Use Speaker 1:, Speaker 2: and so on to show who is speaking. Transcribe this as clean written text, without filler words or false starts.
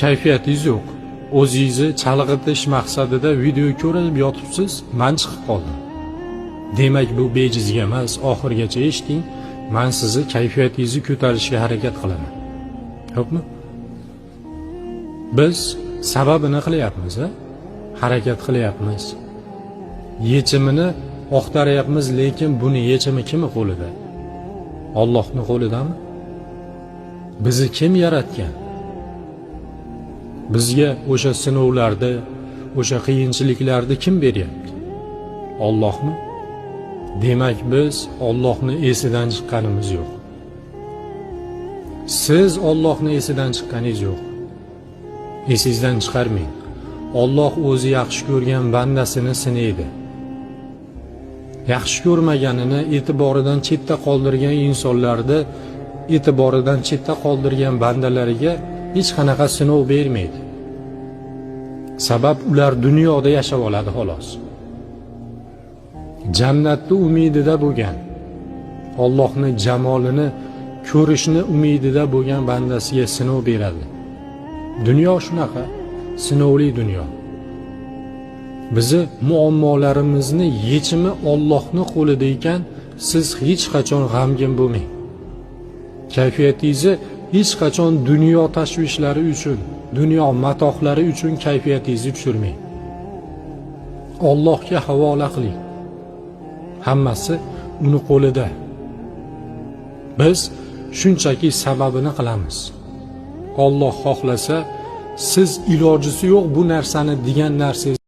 Speaker 1: Kayfiyatingiz yo'q. O'zingizni chalg'itish maqsadida video ko'rib yotibsiz, man chiqib qoldim. Demak, bu bejizga emas, oxirigacha eshiting. Man sizni kayfiyatingizni ko'tarishga harakat qilaman. Yo'qmi? Biz sababini qilyapmiz, a? Harakat qilyapmiz. Yechimini axtaryapmiz, lekin buni yechimi kimni qo'lida? Allohning qo'lidami? Bizni kim yaratgan? Bizga o'sha sinovlarni, o'sha qiyinchiliklarni kim beryapti? Allohmi? Demak, biz Allohni esidan chiqqanimiz yo'q. Siz Allohni esidan chiqqaningiz yo'q. Esingizdan chiqarmang. Alloh o'zi yaxshi ko'rgan bandasini sinaydi. Yaxshi ko'rmaganini e'tiboridan chetda qoldirgan insonlarni, e'tiboridan chetda qoldirgan bandalariga hech qanaqa sinov bermaydi. Sabab, ular dunyoda yashab oladi, xolos. Jannatni umidida bo'lgan, Allohni jamolini ko'rishni umidida bo'lgan bandasiga sinov beradi. Dunyo shunaqa, sinovli dunyo. Bizi muammolarimizni yechimi Allohni qo'lida ekan, siz hech qachon g'amgin bo'lmang. Kayfiyatingizni hech qachon dunyo tashvishlari uchun, dunyo matohlari uchun kayfiyatingizni tushirmang. Allohga havola qiling. Hammasi uni qo'lida. Biz shunchaki sababini qilamiz. Alloh xohlasa, siz ilojisi yo'q bu narsani degan narsangiz